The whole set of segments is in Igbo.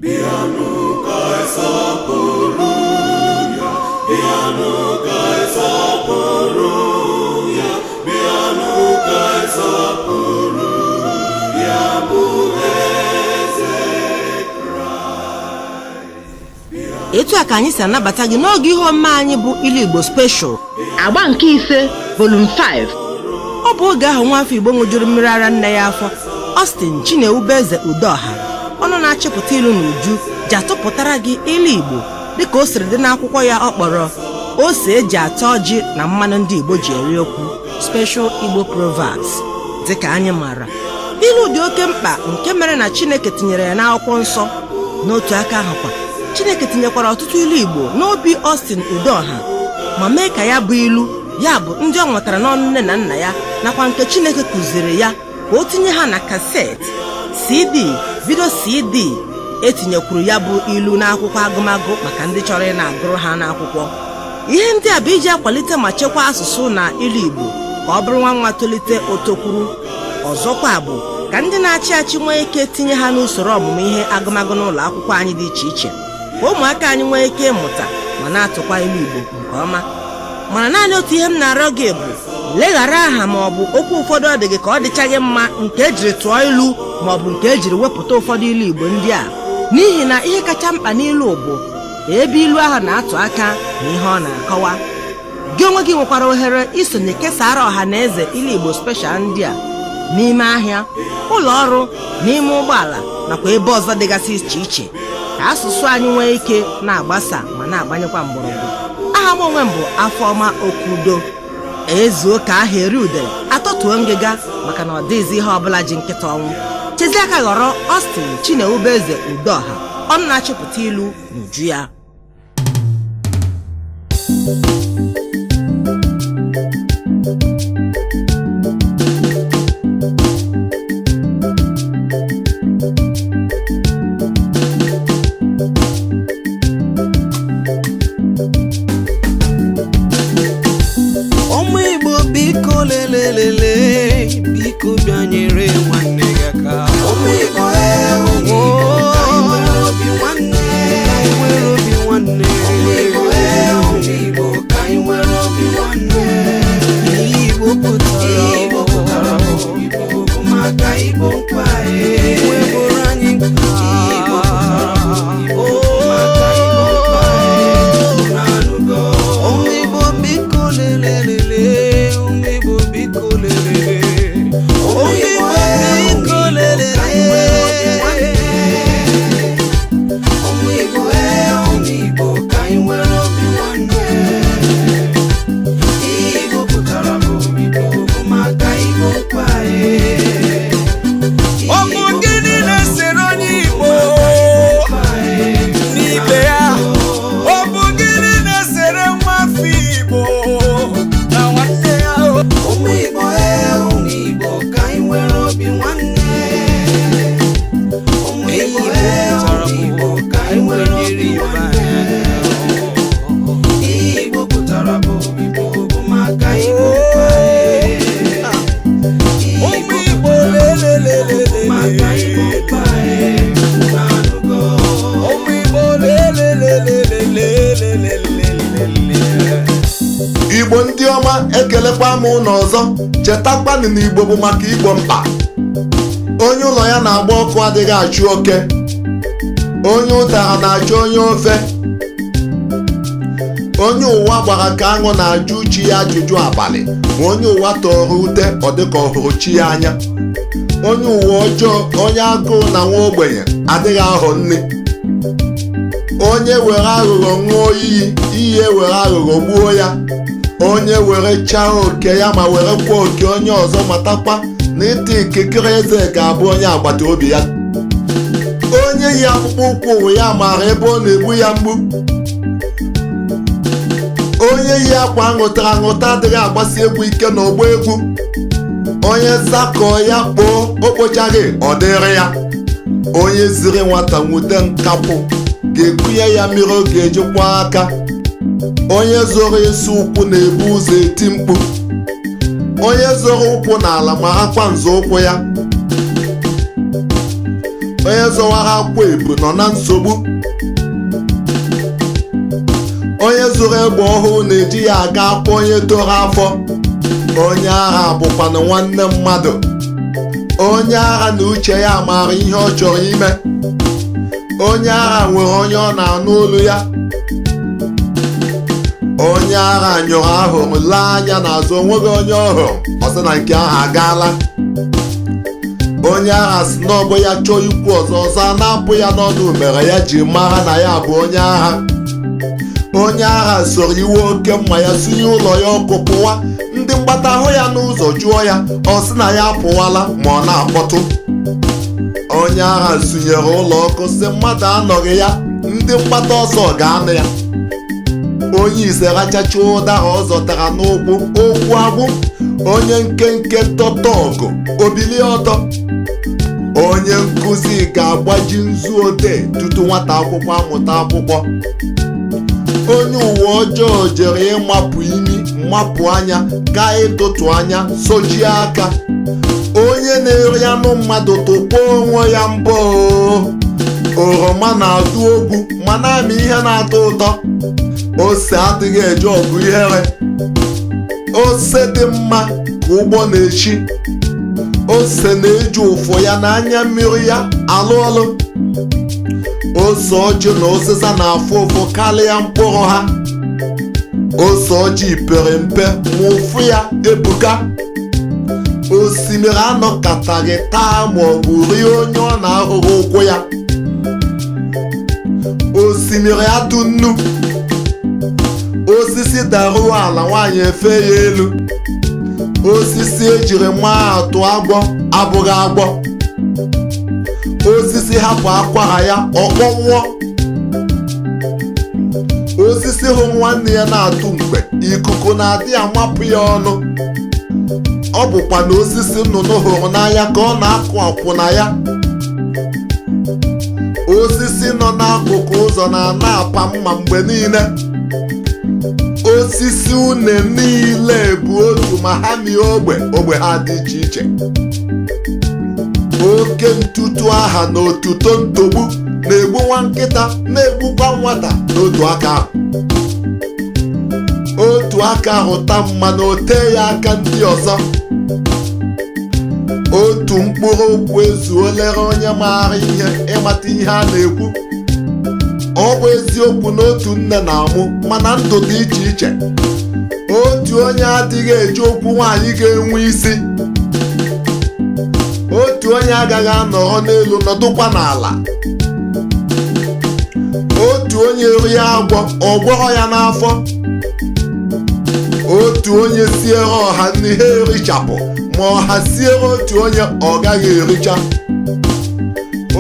Bịanụ ka anyị sọpụrụ ya, bịanụ ka anyị sọpụrụ ya, bịanụ ka anyị sọpụrụ ya bụ eze Kraịst. Etu a ka anyị si anabata gị n'oge ihe omume anyị bụ Ilu Igbo Special, agba nke 5, volume 5. Ọ bụ oge ahụ nwaafọ Igbo ṅụjuru mmiri ara nne ya afọ, Austin Chinewubeze Udoha, ọnụ na-achịpụta ilu na uju, ji atụpụtara gị ilu Igbo dịka o siri dị n'akwụkwọ ya ọ kpọrọ Ose Eji Ata Ọjị na Mmanụ Ndị Igbo Ji Eri Okwu, Special Igbo Proverbs. Dịka anyị maara, ilu dị oke mkpa nke mere na Chineke tinyere ya n'akwụkwọ nsọ. N'otu aka ahụkwa, Chineke tinyekwara ọtụtụ ilu Igbo n'obi Austin Udoha ma mee ka ya bụ ilu, ya bụ ndị ọ nwetara n'ọnụ nne na nna ya nakwa nke Chineke kụziri ya, ka o tinye ha na kaseti, CD, vidio CD. Etinyekwuru ya bụ ilu n'akwụkwọ agụmagụ maka ndị chọrọ ị na-agụrụ ha n'akwụkwọ. Ihe ndị a bụ iji akwalite ma chekwaa asụsụ na ilu Igbo ka ọ bụrụ nwa nwa tolite otokwuru. Ọzọkwa bụ ka ndị na-achị achị nwee ike tinye ha n'usoro ọmụmụ ihe agụmagụ n'ụlọ akwụkwọ anyị dị iche iche, ka ụmụaka anyị nwee ike ịmụta ma na-atụkwa ilu Igbo nke ọma. Mana naanị otu ihe m na-arịọ gị bụ leghara aha ma ọ bụ okwu ụfọdụ ọ dị gị ka ọ dịchaghị mma nke ejiri tụọ ilu ma ọ bụ nke ejiri wepụta ụfọdụ ilu Igbo ndị a, n'ihi na ihe kacha mkpa n'ilu bụ ebe ilu ahụ na-atụ aka na ihe ọ na-akọwa. Gị onwe gị nwekwara ohere isonye kesara ọha na eze Ilu Igbo Special ndị a n'ime ahịa, ụlọ ọrụ, n'ime ụgbọala nakwa ebe ọzọ dịgasị iche iche, ka asụsụ anyị nwee ike na-agbasa ma na-agbanyekwa mgbọrọgwụ. Aha m onwe m bụ Afọma Okudo. Ezuo ka ahụ eri udere atọtuo ngịga, maka na ọ dịghịzi ihe ọbụla ji nkịta ọnwụ. Chezie aka ghọrọ Austin Chinewubeze Udoha, ọnụ na-achịpụta ilu n'uju ya. Ụmụ Igbo, biko, lelelele, biko bịanyere nwanne gị aka. Ụmụ Igbo, ụmụ Igbo, ka anyị nwere obi nwanne. Ka anyị nwere obi nwanne. Ụmụ Igbo, ụmụ Igbo, ka anyị nwere obi nwanne. Ihe Igbo pụtara. Ihe Igbo pụtara bụ Igbo bụ maka Igbo mkpa anyị. Igbo bụrụ anyị mkpa. Ihe Igbo pụtara bụ Igbo bụ maka Igbo mkpa anyị. Unu anụgo? Ụmụ Igbo, biko, lelelele, ụmụ Igbo, biko, lelele, ụmụ Igbo, biko, Ka anyị nwere obi lelele. nwanne. Ụmụ Igbo, ụmụ Igbo, ka anyị nwere obi nwanne. Ihe Igbo pụtara bụ Igbo bụ maka Igbo mkpa anyị. Ọ bụ gịnị na-esere onye Igbo n'ibe ya? Ọ bụ gịnị na-esere nwafọ Igbo na nwanne ya? Ụmụ Igbo, ụmụ Igbo, ka anyị nwere obi nwanne. Ụmụ Igbo, ụmụ Igbo, ka anyị nwere obi nwanne. Ihe Igbo pụtara bụ Igbo bụ maka Igbo mkpa anyị. Ụmụ Igbo, lelelelele. Maka Igbo mkpa anyị. Unu anụgo? Ụmụ Igbo, lelelelelelelelelelele. Igbo ndị ọma, ekelekwa m ụnụ ọzọ. Chetakwanụ na Igbo bụ maka igbo mkpa. Onye ụlọ ya na-agba ọkụ adịghị achụ oke. Onye ụtara na-achọ onye ofe. Onye ụwa gbara ka aṅụ na-ajụ chi ya ajụjụ abalị, ma onye ụwa tọrọ ute, ọ dịka ọ hụrụ chi ya anya. Onye ụwa ọjọọ, onye agụụ na nwa ogbenye adịghị ahọ nne. Onye were aghụghọ ṅụọ iyi, iyi ewere aghụghọ gbuo ya. Onye were chaa oke ya ma werekwa oke onye ọzọ, matakwa na ịta ikikere eze ga-abụ onye agbata obi ya. Onye yi akpụkpọ ụkwụ ụwa ya maara ebe ọ na-egbu ya mgbu. Onye yi akwa aṅụtara aṅụta adịghị agbasi egwu ike n'ọgbọ egwu. Onye zakọọ ya kpoo, o kpochaghị, ọ dịrị ya. Onye ziri nwata nwute nkakwụ ga-ekunye ya mmiri ọ ga-eji kwa aka. Onye zoro isi ụkwụ na-ebu ụzọ eti mkpu. Onye zoro ụkwụ n'ala ma akwa nzọụkwụ ya. Onye zọwara akwa ebu nọ na nsogbu. Onye zụrụ egbe ọhụụ na-eji ya aga akwa onye toro afọ. Onye agha bụkwanụ nwanne mmadụ. Onye agha na uche ya maara ihe ọ chọrọ ime. Onye agha nwere onye ọ na-anụ olu ya. Onye agha nyụrụ ahụrụ lee anya n'azụ, onweghị onye ọ hụrụ, ọ sị na nke ahụ agaala. Onye agha si n'ọgbọ ya chọọ ikwu ọzọ, ọzọ a na-apụ ya n'ọnụ mere ya ji mara na ya bụ onye agha. Onye agha soro iwe oke mma ya sunye ụlọ ya ọkụ pụwa. Ndị mgbata hụ ya n'ụzọ jụọ ya, ọ sị na ya apụwala, ma ọ na-akpọtụ. Onye agha sunyere ụlọ ọkụ sị mmadụ anọghị ya, ndị mgbata ọsọ ga-anụ ya. Onye ise rachacha ụdara ọ zọtara n'ụkwụ, okwu agwụ. Onye nkenke tọtọ ọgụ obilie ọtọ. Onye nkụzi ga-agbaji nzu odee tutu nwata akwụkwọ amụta akwụkwọ. Onye uwe ọjọọ jere ịmapụ imi, mapụ anya, gaa ịtụtụ anya sojie aka. Onye na-eri anụ mmadụ tụkpọọ onwe ya mbọ. Oroma na-atụ ogwu ma na-amị ihe na-atọ ụtọ. Ose adịghị eje ọgụ ihere. Ose dị mma ka ụgbọ na-echi. Ose na-eji ụfụ ya na anya mmiri ya alụ ọlụ. Ose ọjị na ụzịza na-afụ ụfụ karịa mkpụrụ ha. Ose ọjị pere mpe ma ụfụ ya ebuka. Osimiri anọkataghị taa ma ọ bụ rie onye ọ na-ahụghị ụkwụ ya. Osimiri atụ nnu. Osisi daruo ala, nwaanyị efe ya elu. Osisi ejiri maa atụ agwọ abụghị agwọ. Osisi hapụ akwara ya, ọkpọnwụọ. Osisi hụ nwanne ya na-atụ mgbe ikuku na-adị amapụ ya ọnụ. Ọ bụkwa na osisi nnụnụ hụrụ n'anya ka ọ na-akụ akwụ na ya. Osisi nọ n'akụkụ ụzọ na-ana apa mma mgbe niile. Osisi une niile bụ otu ma ha mie ogbe, ogbe ha dị iche iche. Oke ntutu aha na otuto ntogbu na-egbu nwa nkịta, na-egbukwa nwata n'otu aka ahụ. Otu aka hụta mmanụ, o tee ya aka ndị ọzọ. Otu mkpụrụ okwu ezuolere onye maara ihe ịmata ihe a na-ekwu. Ọ bụ eziokwu na otu nne na-amụ, mana ndụ dị iche iche. Otu onye adịghị eji okwu nwaanyị ga-enwe isi. Otu onye agaghị anọrọ n'elu nọdụkwa n'ala. Otu onye rie agwọ, ọ gwọrọ ya n'afọ. Otu onye siere ọha nri, ha erichapụ, ma ọha siere otu onye, ọ gaghị ericha.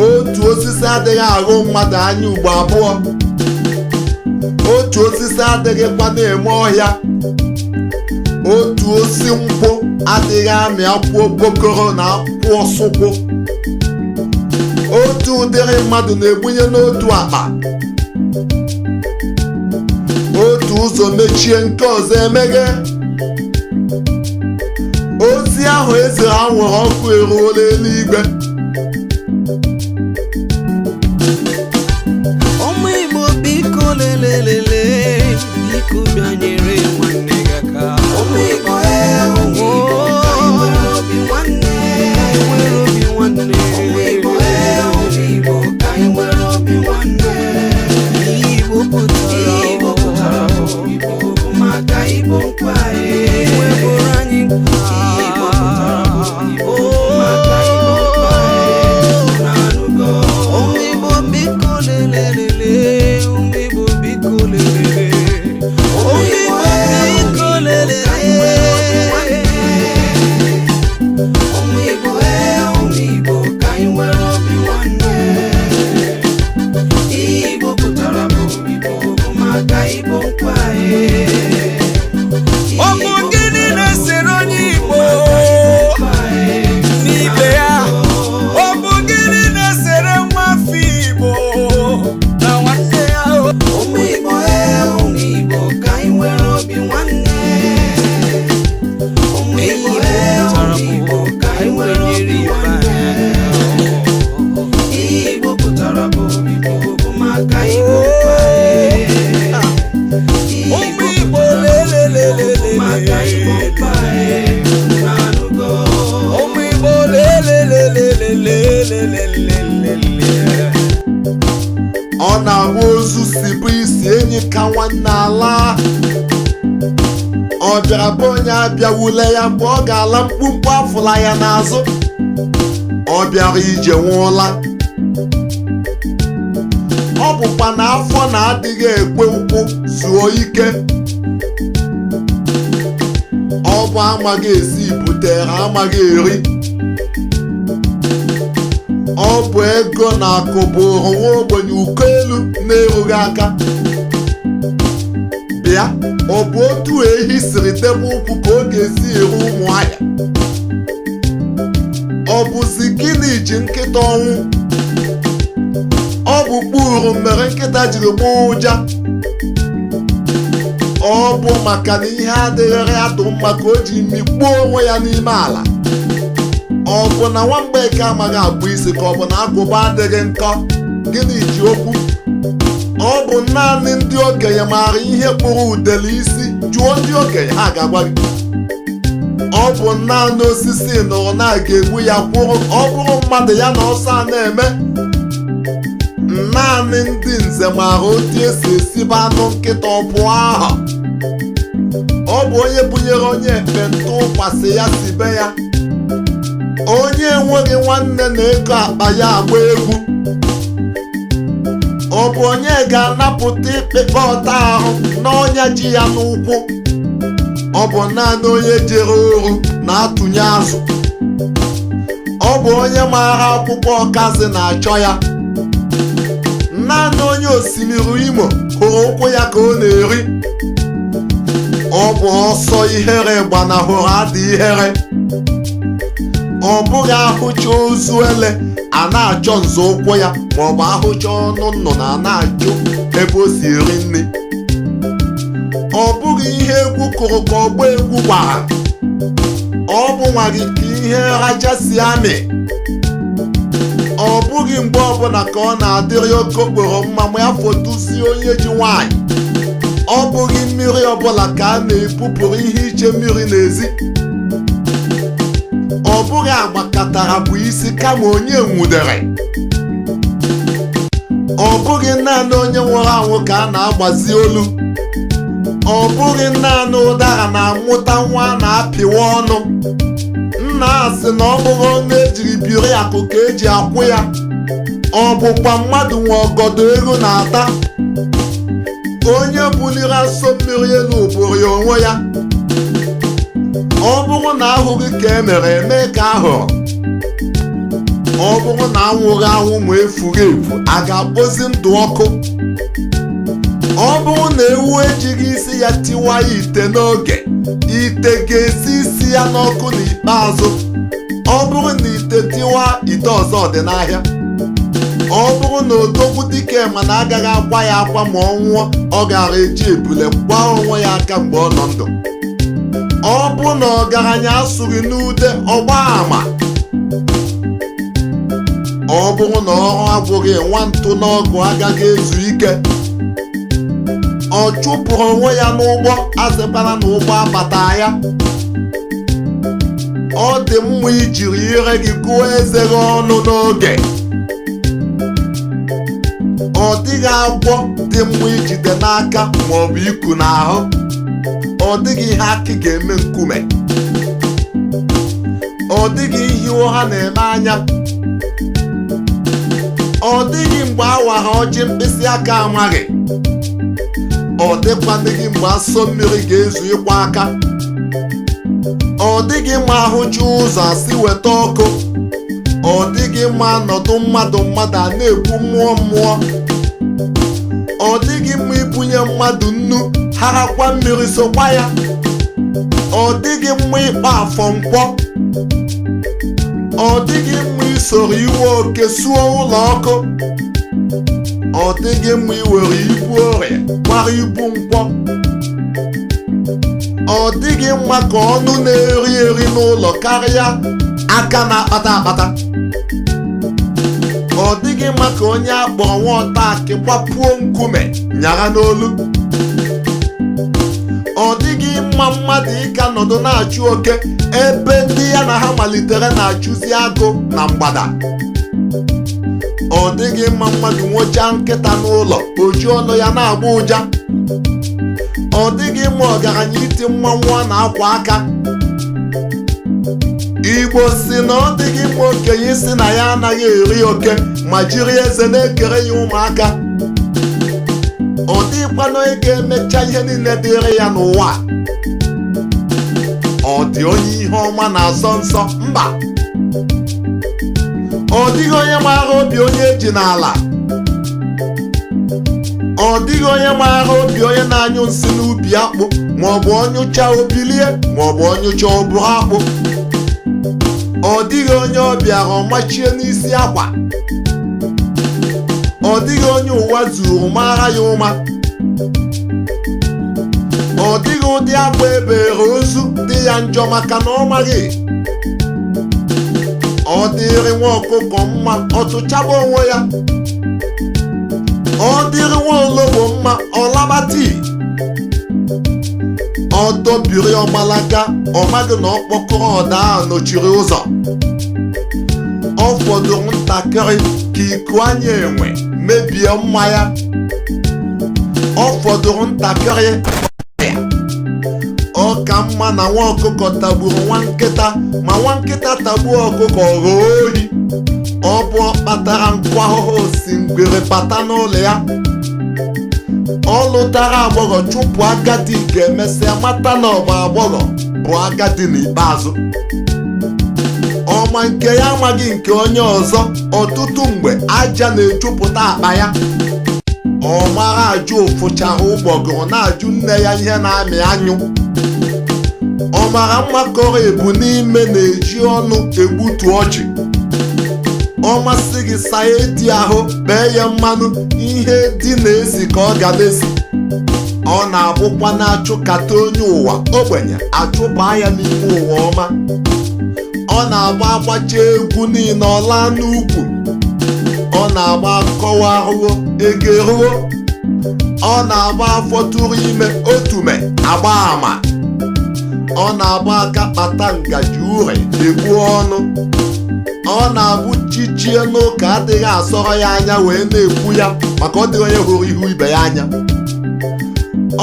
Otu osisi adịghị aghụ mmadụ anya ugbo abụọ. Otu osisi adịghịkwa na-eme ọhịa. Otu osi nkwụ adịghị amị akwụ okpokoro na akwụ ọsụkwụ. Otu ụdịrị mmadụ na-egbunye n'otu akpa. Otu ụzọ mechie, nke ọzọ emeghe. Ozi ahụ ezere anwụrụ ọkụ eruola eluigwe. Ụmụ Igbo, biko lelelele, biko bịa nyere nwanne gị aka. Ụmụ Igbo, ụmụ Igbo, ka anyị nwere obi nwanne, nwere obi nwanne. Ụmụ Igbo, ụmụ Igbo, ka anyị nwere obi nwanne. Ihe Igbo pụtara, Igbo pụtara bụ Igbo bụ maka Igbo nkwa anyị. Nwebụrụ anyị ihe Igbo pụtara bụ Igbo bụ maka Igbo nkwa anyị. Na-anụgo. Ụmụ Igbo, biko lelelele, ụmụ Igbo, biko lele. Ọ na-abụ ozu si bụ isi enyi ka nwanne ala. Ọ bịara bụ onye abịawule ya mgbe ọ ga-ala, mkpumkpu afụla ya n'azụ. Ọ bịara ije nwụọla. Ọ bụkwa na afọ na-adịghị ekwe ụkwụ zuo ike. Ọ bụ amaghị esi butere amaghị eri. Ọ bụ ego na akụ bụrụ nwa ogbenye uko elu na-erughị aka. Bịa, ọ bụ otu ehi siri debe ụkwụ ka ọ ga-esi eru Ụmụahịa? Ọ bụzi gịnị ji nkịta ọnwụ? Ọ bụ kpuru mere nkịta jiri gbaa ụja. Ọ bụ maka na ihe adịghịrị atụ mma ka o ji mikpuo onwe ya n'ime ala. Ọ bụ na nwa Mgbeke amaghị akpụ isi, ka ọ bụ na agụba adịghị nkọ? Gịnị ji okwu? Ọ bụ naanị ndị okenye maara ihe kpụrụ udele isi. Jụọ ndị okenye, ha ga-agwa gị. Ọ bụ naanị osisi nụrụ na a ga-egbu ya kwụrụ. Ọ bụrụ mmadụ ya na ọsọ a na-eme. Naanị ndị nze maara otu esi esibe anụ nkịta ọpụọ ahụ. Ọ bụ onye bunyere onye ekpenta ụkwasị ya si be ya. Onye enweghị nwanne na-ego akpa ya agba egwu. Ọ bụ onye ga-anapụta ịkpịkpa ọta ahụ n'ọnya ji ya n'ụkwụ? Ọ bụ naanị onye jere oru na-atụnye azụ. Ọ bụ onye maara akwụkwọ ọkazị na-achọ ya. Naanị onye osimiri Imo hụrụ ụkwụ ya ka ọ na-eri. Ọ bụ ọsọ ihere gbanahụrụ adị ihere. Ọ bụghị ahụcha ozu ele a na-achọ nzọụkwụ ya, maọbụ ahụcha ọnụ nnụnụ a na-ajụ ebe o si eri nri. Ọ bụghị ihe egwu kụrụ ka ọgba egwu gbara. Ọ bụ nwa gị ka ihe nracha si amị. Ọ bụghị mgbe ọbụla ka ọ na-adịrị okokporo mma ma ya fotuzie onye ji nwaanyị. Ọ bụghị mmiri ọbụla ka a na-ebupụrụ ihe iche mmiri n'ezi. Ọ bụghị agbakatara bụ isi, kama onye nwudere. Ọ bụghị naanị onye nwụrụ anwụ ka a na-agbazi olu. Ọ bụghị naanị ụdara na-amụta nwa a na-apịwa ọnụ. Nna a sị na ọ bụghị ọnụ ejiri biri akụ ka eji akwụ ya. Ọ bụkwa mmadụ nwe ọgọdọ ego na-ata. Onye buliri asọ mmiri elu bụrụ ya onwe ya. Ọ bụrụ na ahụghị ka e mere eme ka ahụrụ. Ọ bụrụ na anwụghị anwụ ma efughị efu, a ga-akpọzi ndụ ọkụ. Ọ bụrụ na ewu ejighị isi ya tiwa ite n'oge, ite ga-esi isi ya n'ọkụ n'ikpeazụ. Ọ bụrụ na ite tiwa, ite ọzọ dị n'ahịa. Ọ bụrụ na odogwu dike mana agaghị akwa ya akwa ma ọ nwụọ, ọ gara eji ebule gbaa onwe ya aka mgbe ọ nọ ndụ. Ọ bụ na ọgaranya asụghị n'ude ọgba ama. Ọ bụrụ na ọrụ agwụghị nwa ntụ n'ọgụ agaghị ezu ike. Ọ chụpụrụ onwe ya n'ụgbọ, asịkwala na ụgbọ abata ya. Ọ dị mma ijiri ire gị gụọ eze gị ọnụ n'oge. Ọ dịghị agwọ dị mma ijide n'aka maọbụ iku n'ahụ. Ọ dịghị ihe akị ga-eme nkume. Ọ dịghị ihe ụra na-eme anya. Ọ dịghị mgbe a wara ọjị mkpịsị aka amaghị. Ọ dịkwanụghị mgbe asọ mmiri ga-ezu ịkwa aka. Ọ dịghị mma ahụcha ụzọ asị weta ọkụ. Ọ dịghị mma nọdụ mmadụ mmadụ a na-ekwu mmụọ mmụọ. Ọ dịghị mma ibunye mmadụ nnu harakwa mmiri sokwa ya. Ọ dịghị mma ịkpa afọ nkwọ. Ọ dịghị mma isoro iwe oke suo ụlọ ọkụ. Ọ dịghị mma iwere ibu ọrịa gbara ibu nkwọ. Ọ dịghị mma ka ọnụ na-eri eri n'ụlọ karịa aka na-akpata akpata. Ọ dịghị mma ka onye akpọrọ nwa ọtaakị gbapuo nkume nyara n'olu. Ọ dịghị mma mmadụ ịka nọdụ na-achụ oke ebe ndị ya na ha malitere na-achụzi agụ na mgbada. Ọ dịghị mma mmadụ nwochaa nkịta n'ụlọ, oji ọnụ ya na-agba ụja. Ọ dịghị mma ọgaranya iti mmanwụ a na-akwa aka. Igbo si na ọ dịghị mma okenye isi na ya anaghị eri oke ma jiri eze na-ekere ya ụmụaka. Ọ dịghịkwana onye ga-emecha ihe niile dịrị ya n'ụwa. Ọ dị onye ihe ọma na-asọ nsọ mba. Ọ dịghị onye maara obi onye eji n'ala. Ọ dịghị onye maara obi onye na-anyụ nsị n'ubi akpụ, maọbụ ọnyụcha obilie, maọbụ ọnyụcha ọbụrụ akpụ. Ọ dịghị onye ọbịara ọmachie n'isi akwa. Ọ dịghị onye ụwa zuru mara ya ụma. Ọ dịghị ụdị akwa ebere ozu dị ya njọ maka na ọ maghị. Ọ dịrị nwa ọkụkọ mma, ọ tụchaba onwe ya. Ọ dịrị nwa ologbo mma, ọ laba tii. Ọ dọbiri ọgbalaga, ọ maghị na ọkpọkọrọ ọda ahụ nọchiri ụzọ. Ọ fọdụrụ ntakịrị ka iku anya enwe mebie mma ya. Ọ fọdụrụ ntakịrị. Ọ ka mma na nwa ọkụkọ tagburu nwa nkịta, ma nwa nkịta tagbuo ọkụkọ ghọọ ohi. Ọ bụ kpatara nkụ ahụhụ si ngwere bata n'ụlọ ya. Ọ lụtara agbọghọ chụpụ agadi, ga-emesịa mata na ọ bụ agbọghọ bụ agadi n'ikpeazụ. Ọma nke ya amaghị nke onye ọzọ, ọtụtụ mgbe aja na-ejupụta akpa ya. Ọ mara ajụ ụfụchara ụgbọgụrụ na-ajụ nne ya ihe na-amị anyụ. Ọ mara mma kọrọ ebu n'ime na-eji ọnụ egbutu ọjị. Ọ masị gị saa edi ahụ, kpee ya mmanụ, ihe dị na-esi ka ọ ga na-esi. Ọ na-abụkwa na-achụkata onye ụwa ogbenye achụbaa ya n'ime ụwa ọma. Ọ na-agba agbacha egwu niile ọ laa n'ukwu. Ọ na-agba akọwa ahụhụ ego eruo. Ọ na-agba afọ tụrụ ime otume agba ama. Ọ na-agba aka kpata ngaji ure egbu ọnụ. Ọ na-abụ chichie n'ụka adịghị asọrọ ya anya wee na-ekwu ya maka ọ dịghị onye hụrụ ihu ibe ya anya.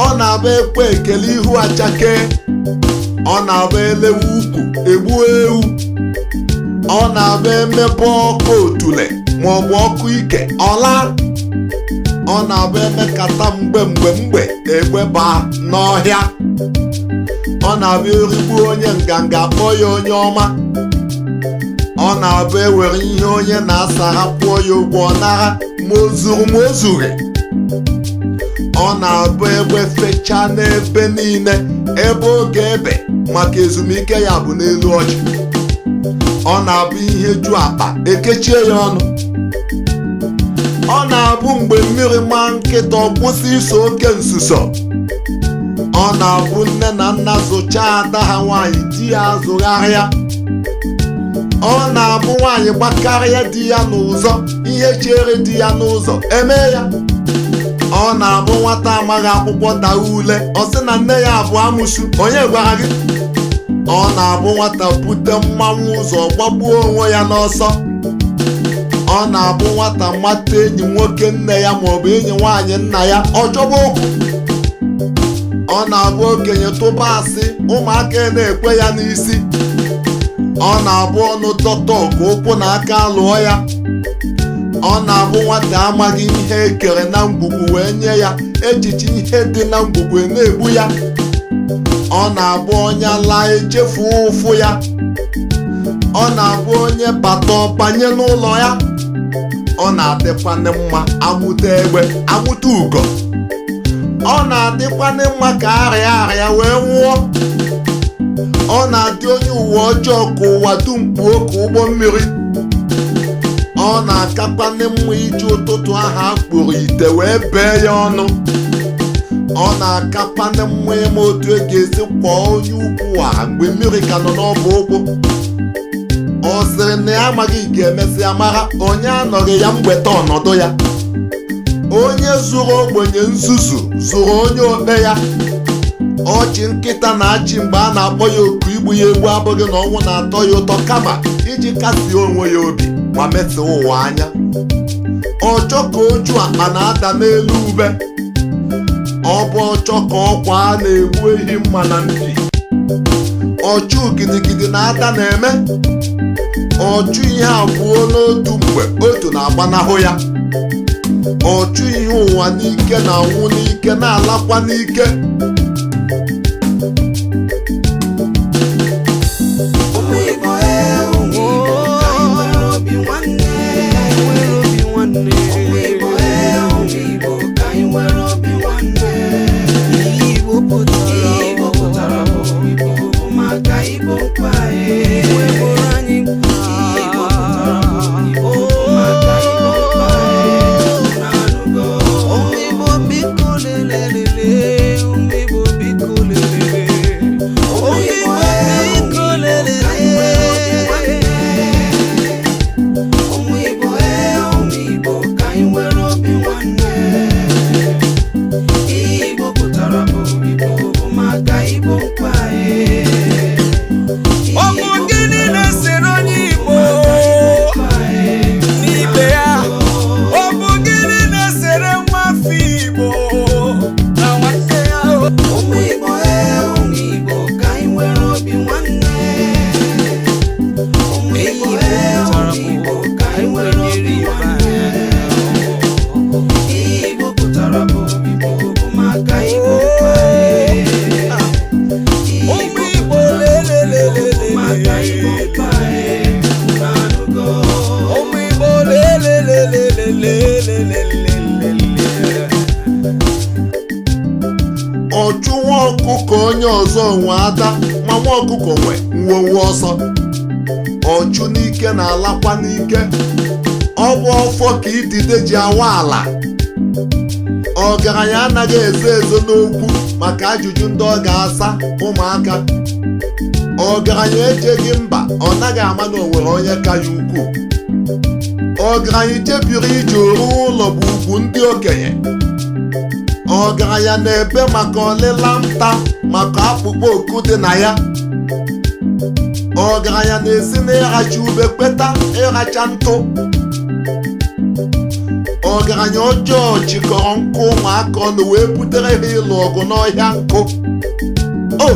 Ọ na-abụ ekwe ekele ihu achake. Ọ na-abụ elewe ukwu egbuo ewu. Ọ na-abụ emepe ọkụ otule maọbụ ọkụ ike ọla. Ọ na-abụ emekata mgbe mgbe mgbe egbe baa n'ọhịa. Ọ na-abụ erigbu onye nganga kpọọ ya onye ọma. Ọ na-abụ ewere ihe onye na-asara kwụọ ya ụgwọ ọ nara, ma o zuru ma o zughị. Ọ na-abụ egbe fechaa n'ebe niile, ebe oge ebe maka ezumike ya bụ n'elu ọjị. Ọ na-abụ ihe ju akpa ekechie ya ọnụ. Ọ na-abụ mgbe mmiri maa nkịta ọ kwụsị iso oke nsuso. Ọ na-abụ nne na nna zụchaa ada ha nwaanyị, di ya azụgharịa. Ọ na-abụ nwaanyị gbakarịa di ya n'ụzọ, ihe chere di ya n'ụzọ emee ya. Ọ na-abụ nwata amaghị akwụkwọ daa ule, ọ sị na nne ya abụ amụsụ, onye gwara gị? Ọ na-abụ nwata bute mmanwụ ụzọ gbagbuo onwe ya n'ọsọ. Ọ na-abụ nwata mata enyi nwoke nne ya maọbụ enyi nwaanyị nna ya, ọ chọba okwu. Ọ na-abụ okenye tụba asị, ụmụaka na-ekwe ya n'isi. Ọ na-abụ ọnụ dọta ọgụ ụkwụ na aka lụọ ya. Ọ na-abụ nwata amaghị ihe ekere na ngwugwu wee nye ya echiche ihe dị na ngwugwu na-egbu ya. Ọ na-abụ onye laa echefu ụfụ ya. Ọ na-abụ onye bata ọbanye n'ụlọ ya. Ọ na-adịkwanị mma amụta egbe amụta ugo. Ọ na-adịkwanị mma ka arịa arịa wee nwụọ. Ọ na-adị onye ụwa ọjọọ ka ụwa dum kpuo ka ụgbọ mmiri. Ọ na-akakwanị mma iji ụtụtụ ahụ akpụrụ ite wee bee ya ọnụ. Ọ na-akakwanị mma ịma otu e ga-esi kwọọ onye ukwu a mgbe mmiri ka nọ n'ọbụ ụkwụ. Ọ sịrị na ya amaghị ga-emesịa mara onye anọghị ya mgbeta ọnọdụ ya. Onye zụrụ ogbenye nzuzu zụrụ onye okpe ya. Ọchị nkịta na-achị mgbe a na-akpọ ya oku igbu ya egbu abụghị na ọnwụ na-atọ ya ụtọ, kama iji kasie onwe ya obi ma mesịa ụwa anya. Ọchọ ka oju akpa na-ada n'elu ube. Ọ bụ ọchọ ka ọkwa a na-egbu ehi mma na mpi. Ọchụ gidigidi na-ada na-eme. Ọchụ ihe abụọ n'otu mgbe, otu na-agbanahụ ya. Ọchụ ihe ụwa n'ike na-anwụ n'ike, na-alakwa n'ike. Ụmụ Igbo, ụmụ Igbo, ka anyị nwere obi nwanne. Nwere obi nwanne. Ụmụ Igbo, ụmụ Igbo, ka anyị nwere obi nwanne. Ihe Igbo pụtara, ihe Igbo pụtara bụ Igbo bụ maka Igbo mkpa anyị. Igbo bụrụ anyị mkpa. Ihe Igbo pụtara bụ Igbo bụ maka Igbo mkpa anyị. Unu anụgo? Ụmụ Igbo, biko lelelele. Ụmụ Igbo, biko lelele. Ụmụ Igbo, biko lelele. Ụmụ Igbo, ụmụ Igbo, ka anyị nwere obi nwanne. Ihe Igbo pụtara bụ Igbo bụ maka Igbo mkpa anyị. Ọ bụ gịnị na-esere onye Igbo n'ibe ya? Ọ bụ gịnị na-esere nwa afọ Igbo na nwanne ya? Ụmụ Igbo, ụmụ Igbo, ka anyị nwere obi nwanne. Ụmụ Igbo, ụmụ Igbo, ka anyị nwere obi nwanne. Ihe Igbo pụtara bụ Igbo bụ maka Igbo mkpa anyị. Ụmụ Igbo, lelelelele. Maka Igbo mkpa anyị. Unu anụgo? Ụmụ Igbo, lelelelelelelelelele. Ọchụ nwa ọkụkọ onye ọzọ nwe ada, ma nwa ọkụkọ nwe nwowe ọsọ. Ọchụ n'ike na-alakwa n'ike. Ọ bụ ọfọ ka idide ji awa ala. Ọgaranya anaghị ezo ezo n'okwu maka ajụjụ ndị ọ ga-asa ụmụaka. Ọgaranya ejeghị mba, ọ naghị ama na o nwere onye ka ya ukwuu. Ọgaranya jebiri ije ruo ụlọ bụ ugwu ndị okenye. Ọgaranya na-ebe maka ọlịla nta maka akpụkpọ oku dị na ya. Ọgaranya na-esi n'ịracha ube kweta ịracha ntụ. Ọgaranya ọjọọ chịkọrọ nkụ ụmụaka ọnụ wee butere ha ịlụ ọgụ n'ọhịa nkụ. O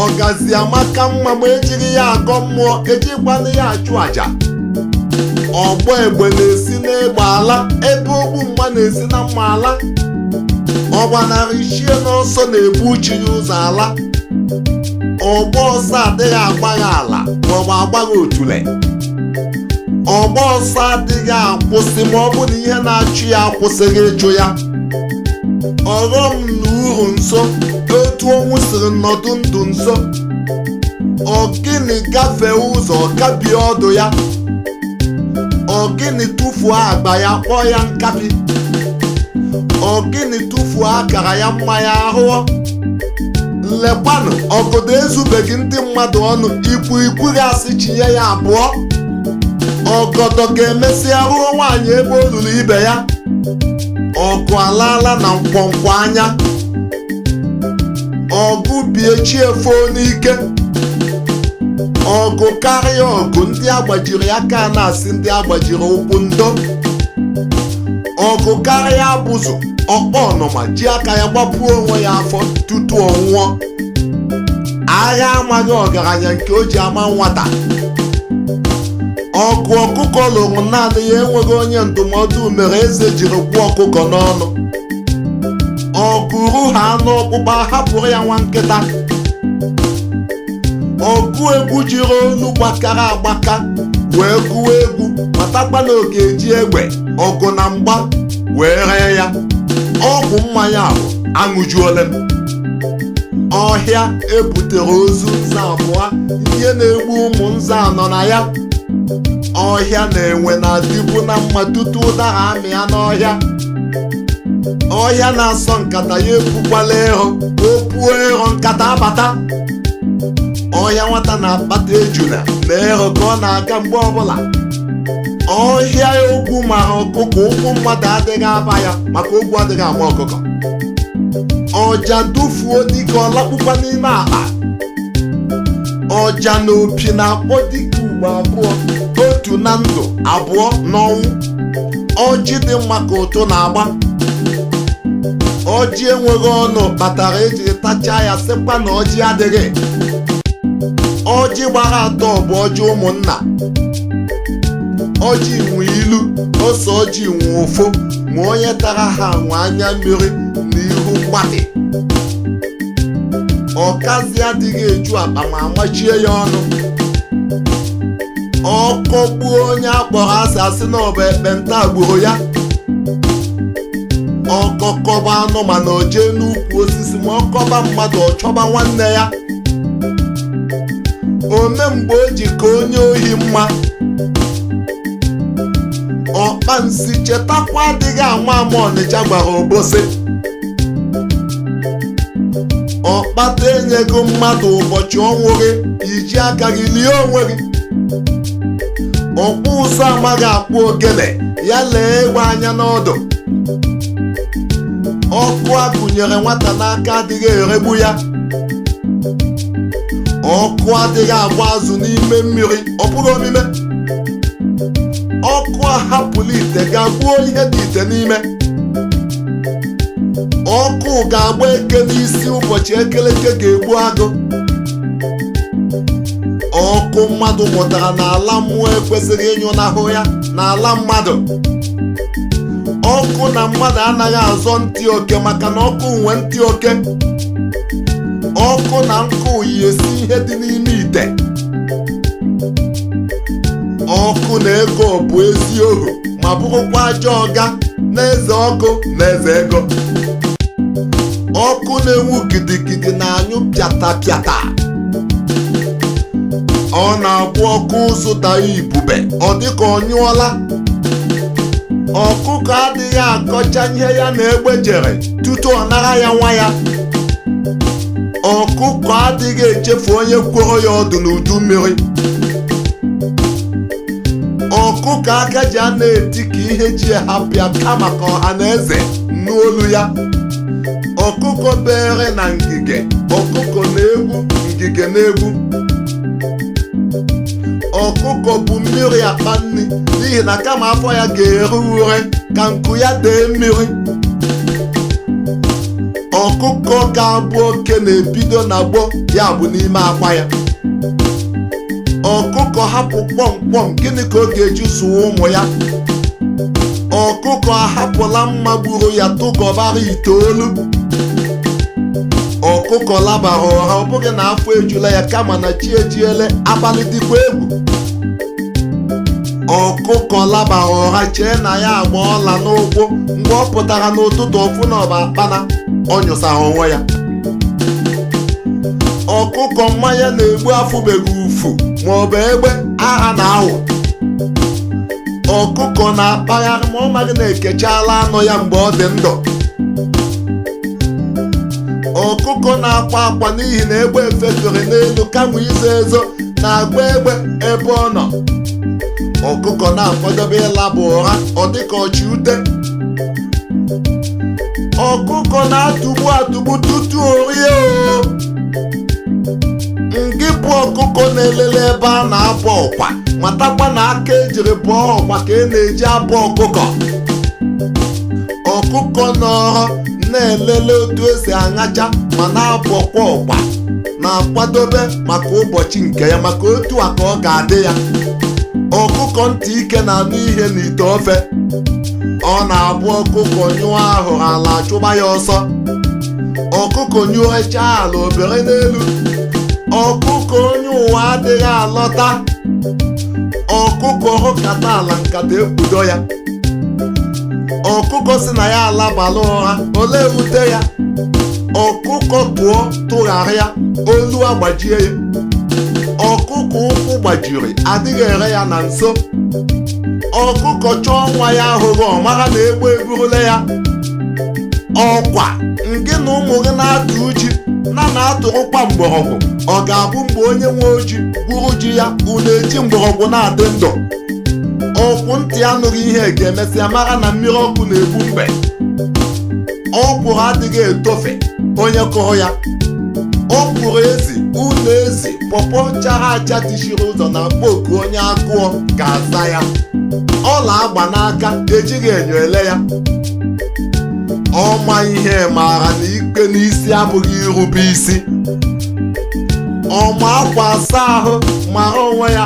ọgazi amaka mma, ma ejighị ya agọ mmụọ, ejikwana ya achụ àjà. Ọgbọ egbe na-esi n'egbe ala, ebe ogbu mma na-esi na mma ala. Ọ gbanarị ichie n'ọsọ na-ebu uche ya ụzọ ala. Ọgbọ ọsọ adịghị agbagha ala maọbụ agbagha otule. Ọgba ọsọ adịghị akwụsị ma ọ bụ na ihe na-achụ ya akwụsịghị ịchụ ya. Ọghọm na uru nso, otu ọnwụ siri nọdụ ndụ nso. Ọgịnị gafee ụzọ gabie ọdụ ya? Ọgịnị tụfuo agba ya kpọọ ya nkapi? Ọgịnị tụfuo akara ya mmanya ahụọ? Lekwanụ, ọgọdọ ezubeghị ndị mmadụ ọnụ, ikwu ikwughị asị chinye ya abụọ. Ọgọdọ ga-emesịa ruo nwaanyị ebe o luru ibe ya. Ọgụ alaala na nkwonkwo anya. Ọgụ bie chiefo n'ike. Ọgụ karịa ọgụ, ndị agbajiri aka na-asị ndị agbajiri ụkwụ ndo. Ọgụ karịa abụzụ, ọkpọ ọnụma ji aka ya gbapuo onwe ya afọ tutu ọ nwụọ. Agha amaghị ọgaranya nke o ji ama nwata. Ọgụ ọkụkọ lụrụ naanị ya enweghị onye ndụmọdụ mere eze jiri gwuo ọkụkọ n'ọnụ. Ọgụ ru ha anụ ọkpụkpa hapụrụ ya nwa nkịta. Ọgụ egwu jiri olu gbakara agbaka wee gụọ egwu, matakwa na ọ ga-eji egbe ọgụ na mgba wee ree ya. Ọgwụ mmanya ahụ aṅụjuole m. Ọhịa ebutere ozu nza abụọ, ihe na-egbu ụmụ nza nọ na ya. Ọhịa na-enwe na-adịbu na mma tutu ụdara amị ya n'ọhịa. Ọhịa na-asọ nkata ya epukwala ịhụ, o puo ịhụ nkata abata. Ọhịa nwata na-akpata ejula na ịhụ ka ọ na-aga mgbe ọbụla. Ọhịa ogwu mara ọkụkọ, ụkwụ mmadụ adịghị aba ya maka ogwu adịghị ama ọkụkọ. Ọja dufuo dike ọlakpụkwa n'ime akpa. Ọja na opi na-akpọ dike ugbo abụọ, otu na ndụ, abụọ n'ọnwụ. Ọjị dị mma ka ụtụ na-agba. Ọjị enweghị ọnụ kpatara ejiri tachaa ya sịkwa na ọjị adịghị. Ọjị gbara atọ bụ ọjị ụmụnna. Ọjị nwe ilu, ose ọjị nwe ụfụ, ma onye tara ha nwe anya mmiri na ihu mgbatị. Ọkazị adịghị eju akpa ma amachie ya ọnụ. Ọkọ gbuo onye akpọrọ asị, asị na ọ bụ ekpenta gburu ya. Ọkọkọba anụmanụ o jee n'ukwu osisi, ma ọkọba mmadụ ọ chọba nwanne ya. Ome mgbe o ji ka onye ohi mma. Ọkpa nsi chetakwa adịghị ama ama Ọnịcha gwara Obosi. Ọkpata enyego mmadụ ụbọchị ọnwụ gị, iji aka gị lie onwe gị. Ọkpụ ụzụ amaghị akpụ ogene, ya lee egbe anya n'ọdụ. Ọkụ agụnyere nwata n'aka adịghị eregbu ya. Ọkụ adịghị agba azụ n'ime mmiri, ọ bụghị omime. Ọkụ ahapụla ite ga gbuo ihe dị ite n'ime. Ọkụ ga-agba eke n'isi ụbọchị ekeleke ga-egbu agụ. Ọkụ mmadụ mụtara n'ala mmụọ ekwesịghị ịnyụnahụ ya n'ala mmadụ. Ọkụ na mmadụ anaghị azọ ntị oke maka na ọkụ nwe ntị oke. Ọkụ na nkụ yi esi ihe dị n'ime ite. Ọkụ na ego bụ ezi ohu ma bụrụkwa ajọ ọga na eze ọkụ na eze ego. Ọkụ na-enwu gidigidi na-anyụ pịata pịata. Ọ na-abụ ọkụ ụzụ daa ibube, ọ dịka ọ nyụọla. Ọkụkọ adịghị akọcha ihe ya na egbe jere tutu ọ nara ya nwa ya. Ọkụkọ adịghị echefu onye kworo ya ọdụ n'udu mmiri. Ọkụkọ aka ji a na-eti ka ihe ji hapụ ya kama ka ọha na eze nụ olu ya. Ọkụkọ bere na ngige, ọkụkọ na-egwu ngige na-egwu. Ọkụkọ bụ mmiri akpa nri n'ihi na kama afọ ya ga-eru ure ka nku ya dee mmiri. Ọkụkọ ga-abụ oke na-ebido na gboo, ya bụ n'ime akwa ya. Ọkụkọ hapụ kpọmkpọm, gịnị ka ọ ga-eji zụọ ụmụ ya? Ọkụkọ ahapụla mma gburu ya tụgọbara itoolu. Ọkụkọ labara ụra, ọ bụghị na afọ ejula ya kama na chi ejiele, abalị dịkwa egwu. Ọkụkọ labara ụra chee na ya agba ọla n'ụkwụ, mgbe ọ pụtara n'ụtụtụ ọfụ na ọba akpana, ọ nyụsara onwe ya. Ọkụkọ mmanya na-egbu afụbeghị ụfụ maọbụ egbe agha na awụ. Ọkụkọ na-akpagharị ma ọ maghị na ekechala anụ ya mgbe ọ dị ndụ. Ọkụkọ na-akwa akwa n'ihi na egbe efefere n'elu kama izo ezo na-agba egbe ebe ọ nọ. Ọkụkọ na-akwadobe ịlaba ụra, ọ dịka ọchị ute. Ọkụkọ na-atụgbu atụgbu tutu o rie o. Ngị bụ ọkụkọ na-elele ebe a na-abọ ọkwa, matakwa na aka ejiri bọọ ọkwa ka ị na-eji abọ ọkụkọ. Ọkụkọ nọrọ na-elele otu esi aṅacha ma na-abọkwa ọkwa na-akwadobe maka ụbọchị nke ya, maka otu a ka ọ ga-adị ya. Ọkụkọ ntị ike na-anụ ihe n'ite ofe. Ọ na-abụ ọkụkọ nyụọ ahụrụ ala achụba ya ọsọ. Ọkụkọ nyụọchaa ala obere n'elu. Ọkụkọ onye ụwa adịghị alọta. Ọkụkọ rụkata ala nkata ekpudo ya. Ọkụkọ si na ya alabala ụra, olee ute ya? Ọkụkọ tụọ tụgharịa, olu agbajie ya. Ọkụkọ ụkwụ gbajiri adịghị ere ya na nso. Ọkụkọ chọọ nwa ya ahụghị, ọ mara na egbe eburula ya. Ọkwa ngị na ụmụ gị na-atụ uji na na-atụrụkwa mgbọrọgwụ, ọ ga-abụ mgbe onye nwe oji gwuru ji ya unu eji mgbọrọgwụ na-adị ndụ. Ọkwụ ntị anụghị ihe ga-emesịa mara na mmiri ọkụ na-egbu mbe. Ọkwụrụ adịghị etofe onye kụrụ ya. Ọ kwuru ezi ụlọ ezi pọpọ chara acha tichiri ụzọ na mkpoku onye agụọ ga-aza ya. Ọla agba n'aka ejighị enyo ele ya. Ọma ihe maara na ikpe n'isi abụghị irube isi. Ọma akwa asa ahụ mara onwe ya.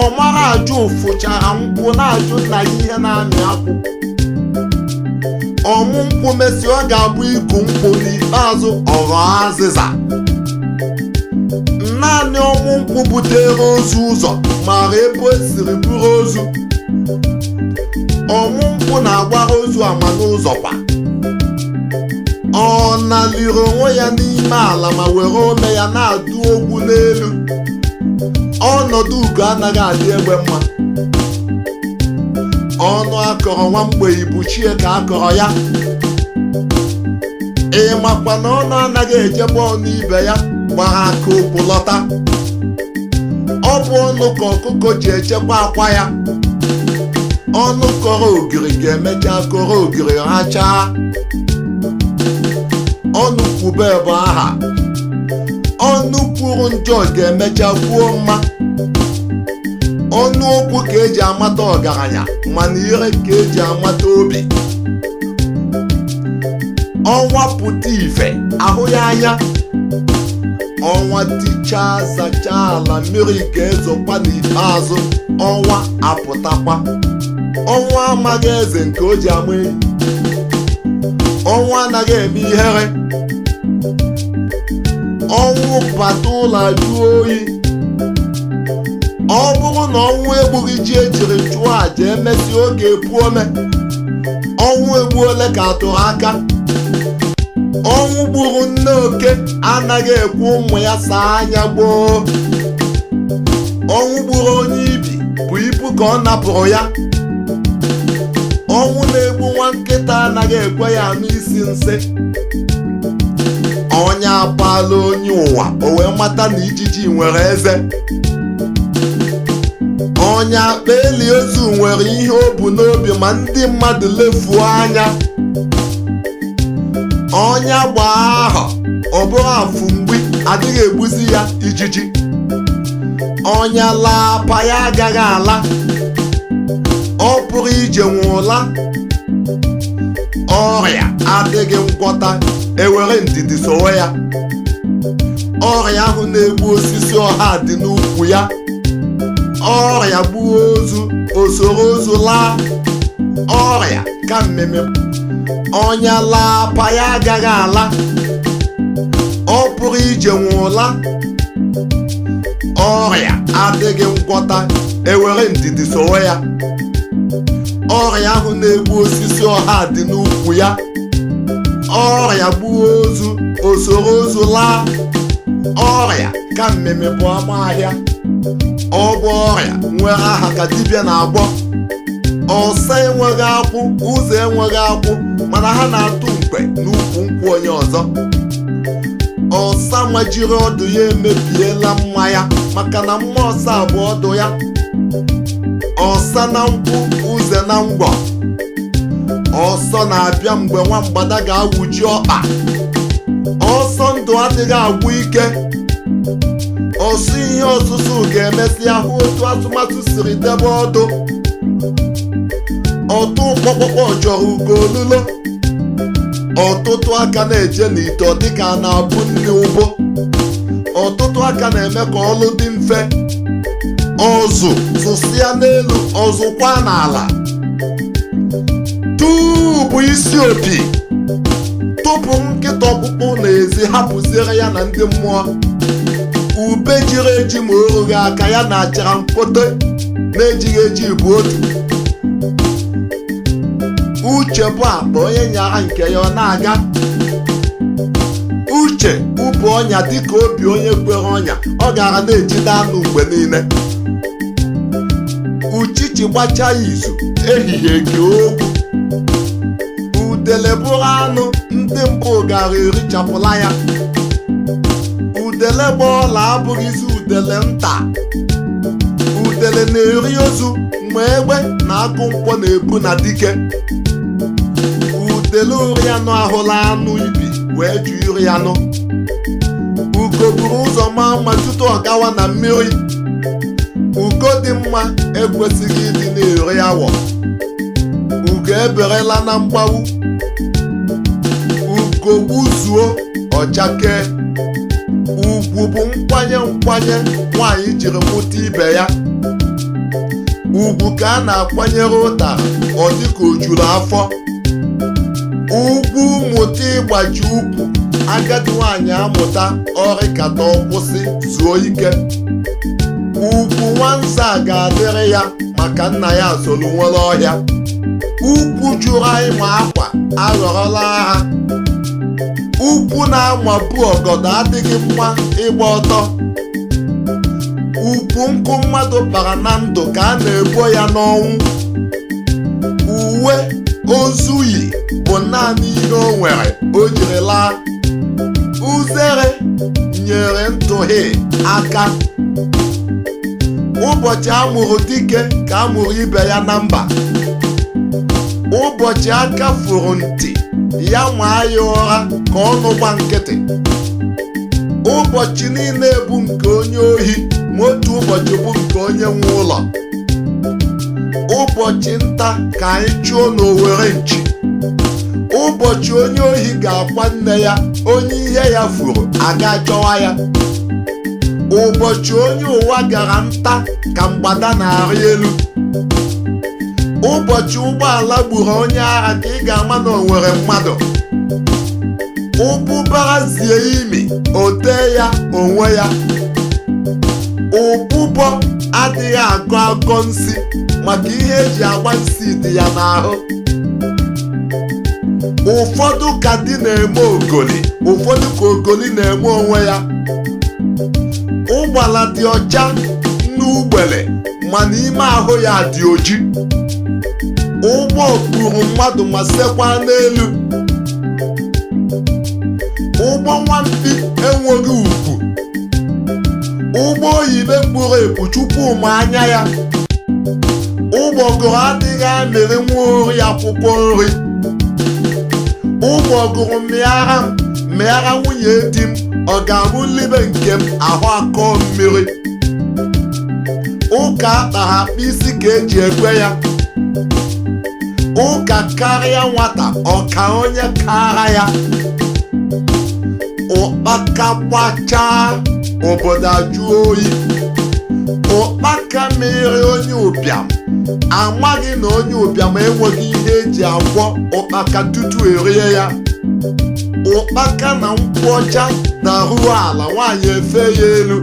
Ọ mara ajụ fụchara nkwụ na-ajụ nna ya ihe na-amị akwụ. Ọmụ nkwụ mesi ọ ga-abụ iku nkwụ n'ikpeazụ ọghọ azịza. Naanị ọmụ nkwụ butere ozu ụzọ mara ebe o siri buru ozu. Ọmụ nkwụ na-agbara ozu ama n'ụzọ kwa. Ọ naliri onwe ya n'ime ala ma were ome ya na-adụ ogwu n'elu. Ọnọdụ ugo anaghị adị egbe mma. Ọnụ akọrọ nwa mgbei bụ chie ka akọrọ ya. Ị makwa na ọnụ anaghị ejebe ọnụ ibe ya gbara aka okwu lọta. Ọ bụ ọnụ ka ọkụkọ ji echekwa akwa ya. Ọnụ kọrọ ogiri ga-emecha kọrọ ogiri rachaa. Ọnụ kwube bụ aha. Ọnụ kwuru njọ ga-emecha kwuo mma. Ọnụ okwu ka eji amata ọgaranya, mana ire ka eji amata obi. Ọnwa pụta ife ahụ ya anya. Ọnwa tichaa zachaa ala, mmiri ga-ezokwa n'ikpeazụ. Ọnwa apụtakwa. Ọnwa amaghị eze nke o ji ama enyi. Ọnwa anaghị eme ihere. Ọnwụ bata ụlọ jụọ oyi. Ọ bụrụ na ọnwụ egbughị ji ejiri chụọ àjà, emesi oge epu ome. Ọnwụ egbuole ka atụrụ aka. Ọnwụ gburu nne oke anaghị ekwe ụmụ ya saa anya gboo. Ọnwụ gburu onye ibi bụ ibu ka ọ napụrụ ya. Ọnwụ na-egbu nwa nkịta anaghị ekwe ya anụ isi nsị. Onye apala onye ụwa o wee mata na ijiji nwere eze. Onye akpa eli ozu nwere ihe o bu n'obi ma ndị mmadụ lefuo anya. Onye gbaa ahọ ọ bụrụ afụ mgbi adịghị egbuzi ya ijiji. Onye laa apa ya agaghị ala. Ọ pụrụ ije nwụla. Ọrịa adịghị ngwọta, ewere ndidi sowe ya. Ọrịa ahụ na-egbu osisi ọha dị n'ukwu ya. Ọrịa gbuo ozu osoro ozu laa. Ọrịa ka mmemme. Onye laa apa ya agaghị ala. Ọ pụrụ ije nwụla. Ọrịa adịghị ngwọta, ewere ndidi sowe ya. Ọrịa ahụ na-egbu osisi ọha dị n'ukwu ya. Ọrịa gbuo ozu osoro ozu laa. Ọrịa ka mmemme bụ ama ahịa. Ọ bụ ọrịa nwere aha ka dibịa na-agwọ. Ọsa enweghị akwụ, ụzọ enweghị akwụ, mana ha na-atụ mkpe n'ukwu nkwụ onye ọzọ. Ọsa majiri ọdụ ya emebiela mma ya, maka na mma ọsa bụ ọdụ ya. Ọsa na nkwụ, ụzọ na ngwọ. Ọsọ na-abịa mgbe nwa mgbada ga-awụji ọkpa. Ọsọ ndụ adịghị agwụ ike. Ọsọ ihe ọsụsụ ga-emesịa hụ otu atụmatụ siri debe ọdụ. Ọtụ kpọkpọkpọ chọrọ ugo olulo. Ọtụtụ aka na-eje n'ite ọ dịka a na-abụ nne ụbọ. Ọtụtụ aka na-eme ka ọlụ dị mfe. Ọzụ zụsịa n'elu, ọzụkwa n'ala. Tuu bụ isi opi. Tụpụ nkịta ọkpụkpụ n'ezi, hapụziere ya na ndị mmụọ. Ube jiri eji ma o rughị aka ya na achara mkpote na-ejighị eji bụ otu. Uche bụ akpa, onye nyara nke ya ọ na-aga. Uche ụbụ ọnya dịka obi onye kwere ọnya, ọ gara na-ejide anụ mgbe niile. Uchichi gbachaa izu, ehihie gị okwu. Udele bụrụ anụ ndị mbụ gara erichapụla ya. Udele gba ọla abụghịzi udele nta. Udele na-eri ozu ma egbe na agụ nkwọ na-ebu na dike. Udele ori anụ ahụla anụ ibi wee jụ iri anụ. Ugo buru ụzọ maa mma tutu ọ gawa na mmiri. Ugo dị mma ekwesịghị ịdị na-eri awọ. Ugo eberela na mgbawu. Ugo gbuzuo ọchakee. Ugwu bụ nkwanye nkwanye nwaanyị jiri mụta ibe ya. Ugwu ka a na-akwanyere ụtara ọ dịka o juru afọ. Ugwu mụta ịgbaji ukwu, agadi nwaanyị amụta ọrịkata ọkwụsị zuo ike. Ugwu nwanza ga-adịrị ya maka nna ya soro nwere ọhịa. Ukwu jụrụ anyị ma akwa aghọrọla agha. Ukwu na-amabu ọgọdọ adịghị mma ịgba ọtọ. Ukwu nkụ mmadụ kpara na ndụ ka a na-ebo ya n'ọnwụ. Uwe ozu yi bụ naanị ihe o nwere o jiri laa. Uzere nyere ntụhị aka. Ụbọchị amụrụ dike ka amụrụ ibe ya na mba. Ụbọchị aka furu ntị ya maa ya ụra ka ọnụ gba nkịtị. Ụbọchị niile bụ nke onye ohi ma otu ụbọchị bụ nke onye nwe ụlọ. Ụbọchị nta ka anyị chụọ n'owere nchi. Ụbọchị onye ohi ga-akwa nne ya, onye ihe ya furu aga chọwa ya. Ụbọchị onye ụwa gara nta ka mgbada na-arị elu. Ụbọchị ụgbọala gburu onye agha ka ị ga-ama na o nwere mmadụ. Ụbụbara zie imi o tee ya onwe ya. Ụbụbọ adịghị agọ agọ nsị maka ihe eji agba nsị dị ya n'ahụ. Ụfọdụ ka di na-eme ogoli, ụfọdụ ka ogoli na-eme onwe ya. Ụgbala dị ọcha n'ugbele mana ime ahụ ya dị oji. Ụgbọ kpuru mmadụ ma sekwa n'elu. Ụgbọ nwamkpi enweghị ugwu. Ụgbọ oyibe kpuru epu Chukwuma anya ya. Ụgbọgụrụ adịghị amịrị nwa ori akwụkwọ nri. Ụgbọgụrụ mịara m mịara nwunye di m, ọ ga-abụ nlibe nke m ahụ akọ mmiri. Ụka akpara akpa isi ka eji ekwe ya. Ụka karịa nwata ọka onye kara ya. Ụkpaka gbachaa obodo ajụọ oyi. Ụkpaka mịrị onye ụbịam amaghị na onye ụbịam enweghị ihe eji agwọ ụkpaka tutu erie ya. Ụkpaka na nkwụ ọcha daruo ala nwaanyị efe ya elu.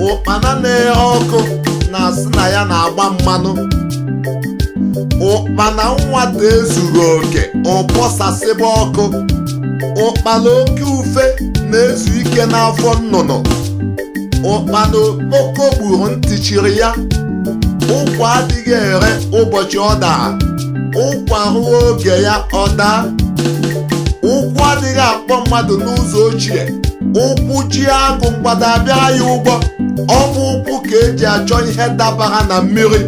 Ụkpana na-ere ọkụ na-asị na ya na-agba mmanụ. Ụkpana nwata ezuru oke ụbọsasịba ọkụ. Ụkpana oke ufe na-ezu ike n'afọ nnụnụ. Ụkpana okpoko gburu ntị chiri ya. Ụkwa adịghị ere ụbọchị ọ dara. Ụkwa ruo oge ya ọ daa. Ụkwụ adịghị akpọ mmadụ n'ụzọ ochie. Ụkwụ ji agụ mgbada abịara ya ụgwọ. Ọ bụ ụkwụ ka eji achọ ihe dabara na mmiri.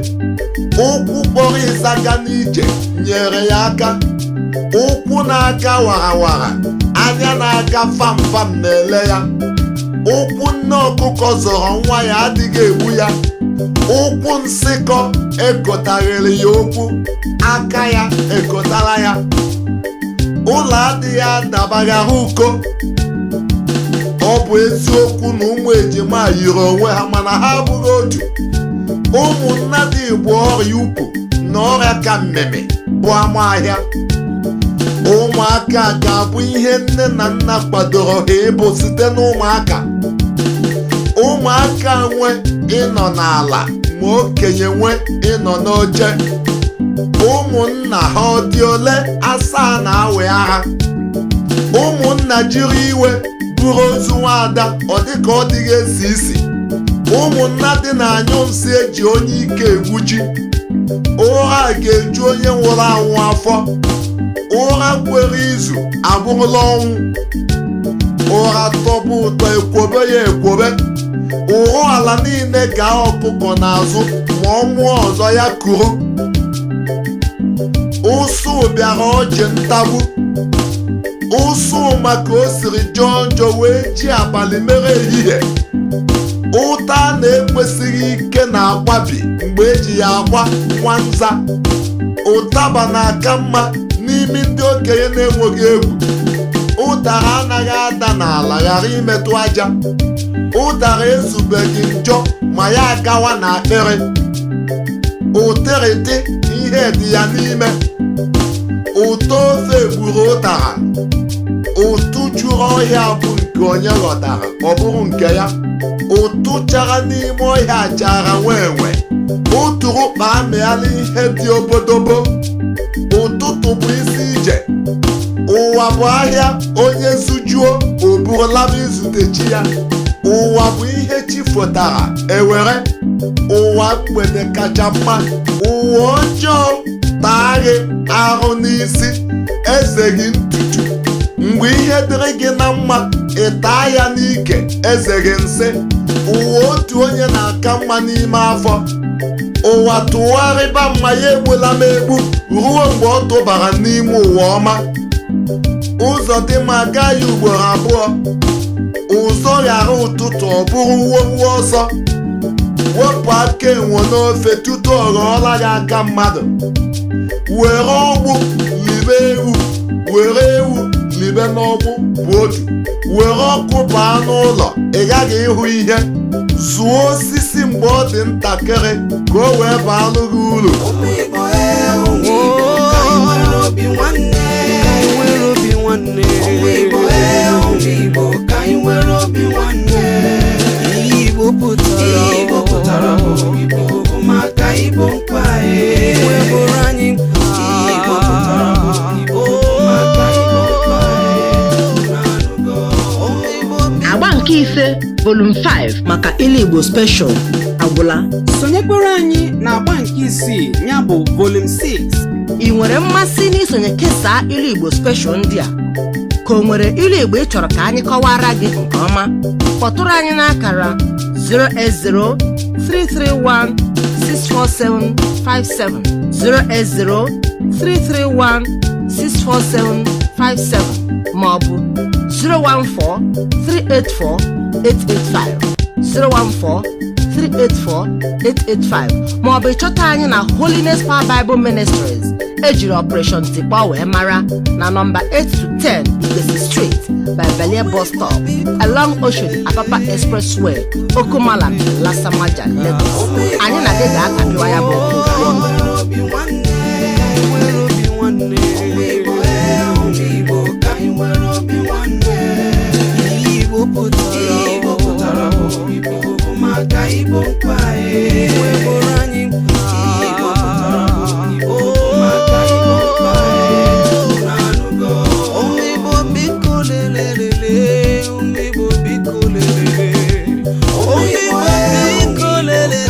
Ụkwụ kpọrọ ịzaga n'ije nyere ya aka. Ụkwụ na-aga warawara, anya na-aga fam fam na-ele ya. Ụkwụ nne ọkụkọ zọrọ nwa ya adịghị egbu ya. Ụkwụ nsịkọ ekotaghịrị ya okwu, aka ya ekotara ya. Ụlọ adịghị adabaghara uko. Ọ bụ eziokwu na ụmụ ejima yiri onwe ha, mana ha abụghị otu. Ụmụnna dị Igbo, ọrịa ukwu na ọrịa ka mmemme bụ ama ahịa. Ụmụaka ga-abụ ihe nne na nna kwadoro ha ịbụ site n'ụmụaka. Ụmụaka nwe ịnọ n'ala, ma okenye nwe ịnọ n'oche. Ụmụnna ha ọ dị ole? Asaa na-awe agha. Ụmụnna jiri iwe buru ozu nwaada, ọ dịka ọ dịghị esi isi. Ụmụnna dị na anyụ nsị eji onye ike egwu ji. Ụra ga-eju onye nwụrụ anwụ afọ. Ụra kwere izu abụrụla ọnwụ. Ụra tọbụ ụtọ, ekwobe ya ekwobe. Ụrụ ala niile gaa ọkụkọ n'azụ, ma ọ mụọ ọzọ ya kuru. Ụsụ bịara ọjị ntagbu. Ụsụ maka o siri jọọ njọ wee ji abalị mere ehihie. Ụta na-ekwesịghị ike na-agbabi mgbe eji ya agba nwanza. Ụtaba na-aka mma n'imi ndị okenye na-enweghị egwu. Ụdara anaghị ada n'ala ghara imetụ aja. Ụdara ezubeghị njọ ma ya agawa n'akpịrị. Ụtịrịtị ihe dị ya n'ime. Ụtọ ofe gburu ụtara. Ụtụ juru ọhịa bụ nke onye ghọtara ọ bụrụ nke ya. Ụtụ chara n'ime ọhịa chara nwee nwe. Ụtụrụkpa amịala ihe dị obodobo. Ụtụtụ bụ isi ije. Ụwa bụ ahịa, onye zujuo o burulaba izute chi ya. Ụwa bụ ihe chi fotara ewere. Ụwa mgbede kacha mma. Ụwa ọjọọ taa gị ahụ n'isi, eze gị ntutu. Mgbe ihe dịrị gị na mma, ị taa ya n'ike, eze gị nsị. Ụwa otu onye na-aka mma n'ime afọ. Ụwa tụgharịba mma ya egbula m egbu ruo mgbe ọ tụbara n'ime ụwa ọma. Ụzọ dị mma agaghị ugboro abụọ. Ụzọ ghara ụtụtụ ọ bụrụ wowuo ọsọ. Wepụ aka enwe n'ofe tutu ọ ghọọla gị aka mmadụ. Were ọgbụ libe ewu, were ewu libe n'ọgbụ bụ otu. Were ọkụ baa n'ụlọ, ị gaghị ịhụ ihe. Zụọ osisi mgbe ọ dị ntakịrị ka o wee baalụ gị uru. Ụmụ Igbo, ụmụ Igbo, ka anyị nwere obi nwanne. Ka anyị nwere obi nwanne. Ụmụ Igbo, ụmụ Igbo, ka anyị nwere obi nwanne. Ihe Igbo pụtara, ihe Igbo pụtara bụ Igbo bụ maka Igbo mkpa anyị. Igbo bụrụ anyị mkpa. Ihe Igbo pụtara bụ Igbo bụ maka Igbo mkpa anyị. Na-anụgo. Ụmụ Igbo. Agba nke ise, volume 5 maka Ilu Igbo Special agwụla. Sonyekwere anyị na agba nke isii, ya bụ volume 6. Ị nwere mmasị n'isonye kesaa Ilu Igbo Special ndị a, ka o nwere ilu Igbo ị chọrọ ka anyị kọwara gị nke ọma? Kpọtụrụ anyị n'akara 08033164757, 08033164757, maọbụ 014384885, 014384885, maọbụ ịchọta anyị na Holiness Power Bible Ministries, ejiri Operation Tikpọ wee mara, na nọmba 8 to 10 Igbesi Street, by Belie Bus Stop, along Oshodi Apapa Expressway, Okumalam, Lasamaja, Lagos. Anyị na gị ga-akapịwa ya bụ okwu ọnụ. Nwere obi nwanne, nwere obi nwanne. Ụmụ Igbo, ụmụ Igbo, ka anyị nwere obi nwanne. Ihe Igbo pụtara, ihe Igbo pụtara bụ Igbo bụ maka Igbo mkpa anyị. Igbo bụrụ anyị mkpa. Ihe Igbo pụtara bụ Igbo bụ maka Igbo mkpa anyị. Na-anụgo. Ụmụ Igbo, biko lelelele. Ụmụ Igbo, biko lelele. Ụmụ Igbo, biko lelele.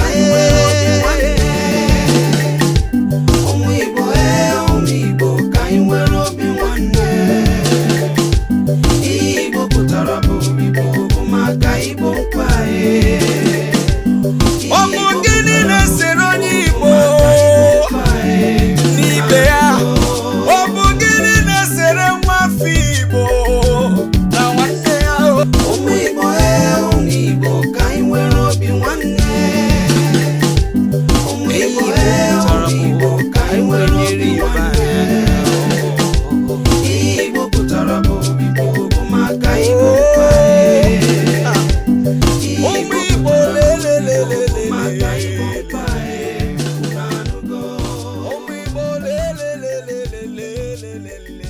lelele.